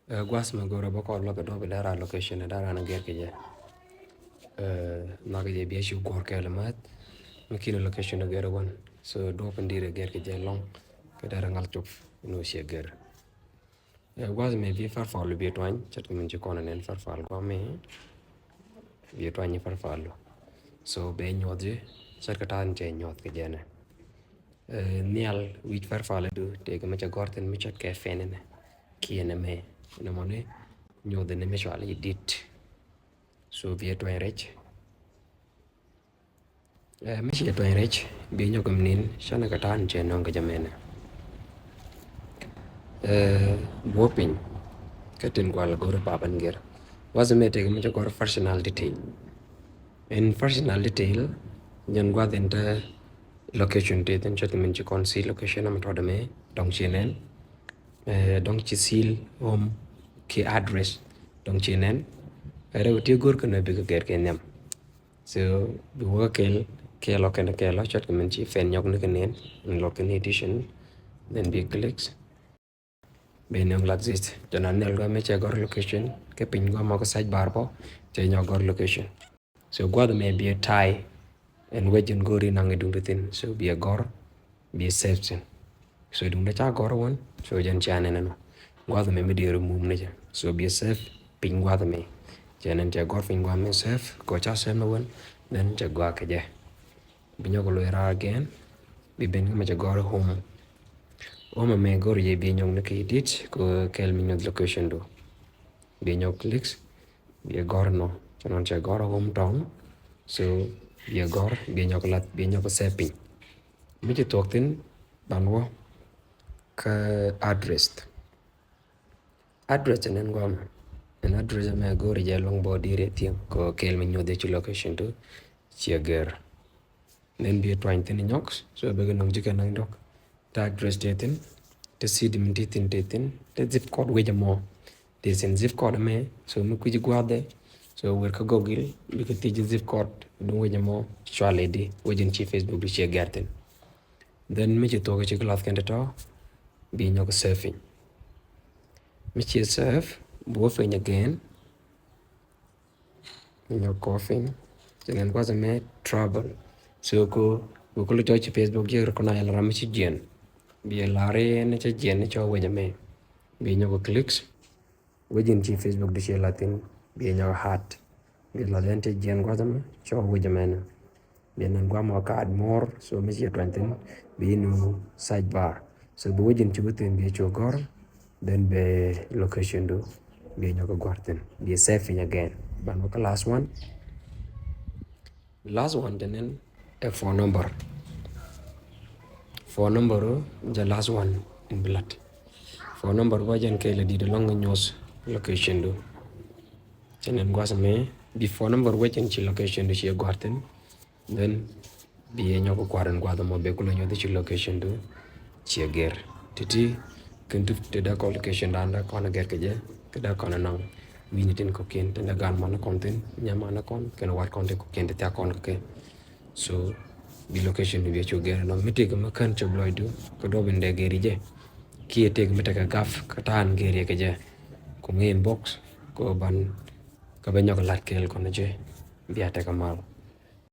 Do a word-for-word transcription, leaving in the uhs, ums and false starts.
Ɛ, gua̱th mɛ go̱rɛ bä kɔn lɔk kɛ duɔ̱p in dee ran location in dee ran gɛr kɛ jɛ. Ɛ, nhɔakɛ jɛ bia ci guɔ̱r kɛɛl mɛth. Mi ki̱n location in gɛr wän. So duɔ̱p in dirɛ gɛr kɛ jɛ lɔŋ. Kɛ dee ran ŋal cop in wä ciɛ gɛr. Ɛ, gua̱th mɛ bi farfal bi tuany, ce̱tkɛ min ci kɔn in farfal gua̱th mɛ. Bi tuany farfal. So bɛ nyuɔth jɛ, ce̱tkɛ ta̱a̱ in cɛ nyuɔth kɛ jɛ nɛ. Ɛ, nhial wi̱c farfal du, tëëkɛ mi cɛ gɔ̱r thi̱n mi ce̱tkɛ fɛn inɛ. Kiɛ nɛ mɛ, nɛ mɔni, nyuɔth ni mi cual i̱ dit. So bi ɛ tuany rɛc. Ɛ, mi ci ɛ tuany rɛc, bi nyɔk mi nin, canɛ kɛ ta̱a̱ in cɛ nɔŋ kɛ jɛ mɛnɛ. Ɛ, buɔ piny, kä tin gual go̱r pap in gɛr. Gua̱th mɛ tëëkɛ mi cɛ gɔ̱r personal detail. In personal detail, jɛn gua̱th in te location ti thin ce̱tkɛ min ci kɔn sil location am tɔt mɛ, dɔŋ ci nɛn. Ɛ, dɔŋ ci sil home ki address, dɔŋ ci nɛn. Ɛ, rɛw ti go̱r kɛ nɛ bikɛ gɛr kɛ nhiam. So bi wä kɛl, kɛl ɔ kɛn kɛl ɔ ce̱tkɛ min ci fɛn nyɔk ni kɛ nɛn, in lɔk kɛ ni edition, then bi clicks. Bi nyɔk like this. Jɔn a nhial gua mi cɛ gɔ̱r location, kɛ piny gua mɔ kɛ search bar bɔ, cɛ nyɔk gɔ̱r location. So gua̱th mɛ bi ɛ ta̱a̱ in wec in go̱r in naŋ i̱ duŋ ti thi̱n. So bi ɛ gɔ̱r, bi ɛ save thi̱n. So duŋ ti ca gɔ̱r wän, so jɛn cia nɛn ɛnɔ. Gua̱th mɛ mi di remove ni jɛ. So bi ɛ save piny gua̱th mɛ. Cɛ nɛn cɛ gɔ̱r piny gua̱th mɛ save, kɔ ca save ni wän, then cɛ gɔ̱ kɛ jɛ. Bi nyɔk lo̱c raar again, bi ben kä mɛ cɛ gɔ̱r home. Home mɛ go̱r jɛ bi nyɔk ni kɛ edit, kɔ kɛl mi nyuɔth location du. Bi nyɔk clicks, bi gɔ̱r nɔ, cɛ nɔn cɛ gɔ̱r home town. So bi gɔ̱r, bi nyɔk lath, bi nyɔk save piny. Mi ci thuɔk thi̱n, ban wä kä address. Address nɛn guam. Ɛn address mɛ go̱r jɛ lɔŋ bɔ diri thiɛŋ kɔ kɛl mi nyuɔth ci location tu ciɛ gɛr. Nɛn bi tuany thi̱n nyɔk, so bɛ kɛ nɔŋ ci kɛ naŋ dɔk. Te address te thi̱n, te city mi ti thi̱n te thi̱n, te zip code wec mɔ. Te thi̱n zip code mɛ, so mi kui̱ci gua̱dɛ, so wer kä Google, bikɛ thiec zip code duŋ wec mɔ, cual ɛ di, wec in ci Facebook du ciɛ gɛr thi̱n. Then mi ci thuɔk ci kɛ lath kɛn te tɔ, bi nyɔk save piny. Mi ci save, bi wä piny again. Nyɔk kɔ piny. Ci nɛn gua̱th mɛ travel. So ko, ko kulu cɔ ci Facebook jiɛk recognize la ram mi ci jiɛn. Bi lar in ci jiɛn ni cɔ wec mɛ. Bi nyɔk clicks. Wec in ci Facebook di ci lath thi̱n. Bi nyɔk heart. Bi lath in ci jiɛn gua̱th mɛ cɔ wec mɛ ni. Bi nɛn guam ɔ kaat more, so mi ci tuany thi̱n, bi nu search bar. So bi wec in ci wä thi̱n bi cu gɔ̱r, then bi location du, bi nyɔk gɔ̱r thi̱n, bi save piny again. Ban wä kä last one. Last one te nɛn ɛ phone number. Phone number jɛ last one in blood. Phone number bä jɛn kɛl ɛ dit lɔŋ nyuɔth location du. Te nɛn gua̱th mɛ, bi phone number wec in ci location du ci gɔ̱r thi̱n. Then bi yɛ nyɔk kua̱r in gua̱th mɔ bɛ kulɛ nyuɔth ci location du ciɛ gɛr. Ti̱ti̱ kɛn tup ti dee kɔn location dan dee kɔn gɛr kɛ jɛ, kɛ dee kɔn naŋ wi̱ni tin kɔ̱kiɛn, tin dee gan man kɔn thi̱n, nyɛ man kɔn, kɛn wat kɔn tin kɔ̱kiɛn ti thiak kɔn kɛ kɛ. So bi location du bi cu gɛr nɔ, mi ti kɛ mi kän cop lɔcdu kɛ duɔp in dee gɛr i jɛ. Kiɛ tëk mi tekɛ gaf kɛ ta̱a̱n gɛr yɛ kɛ jɛ. Ku ŋi̱i̱n box kɛ ban kɛ bɛ nyɔk lat kɛɛl kɔn jɛ. Bia tekɛ mal.